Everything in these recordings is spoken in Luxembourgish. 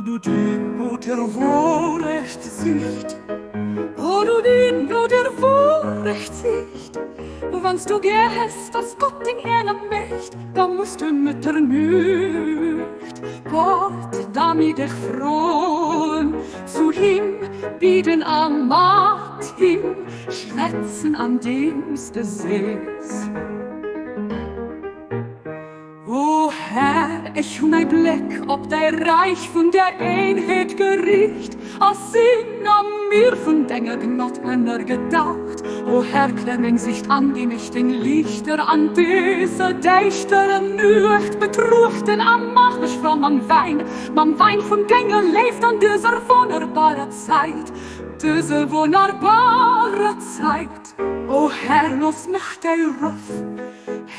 du dien no der Worecht sicht, O du dien no der Worecht sicht, Wanns du gehest, dass Gott deng Ehre mecht, Da musst du mit der Nücht Gott damit dich frohen, Zu him bieden a mat him schwätzen an deems de sees. O Här, ech hunn mäi Bléck op däi Räich vun der Eenheet geriicht a sinn am Mier vun denger Gnod ënnergedaucht. O Här, klär meng Sicht an, gi mech deng Liichter an dëser däischterer Nuecht betruechten a maach mech frou mam Wäin, mam Wäin vun denger Léift an dëser wonnerbarer Zäit, dëser wonnerbarer Zäit. O Här, looss mech däi Ruff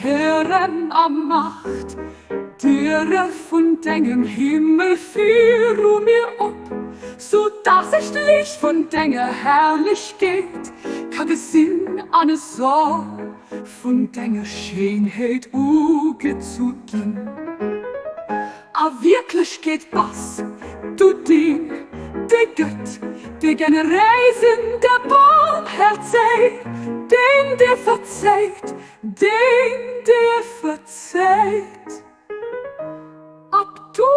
héieren a mach d'Diere vun dengem Himmel viru mir op, sou dass ech d'Liicht vun denger Herrlechkeet ka gesinn an esou vun denger Schéinheet ugezu ginn. A Wierklechkeet bass du deen, dee gëtt, dee generéis en der barmherzeg, deen dir verzéit, deen dir verzéit. Ab do.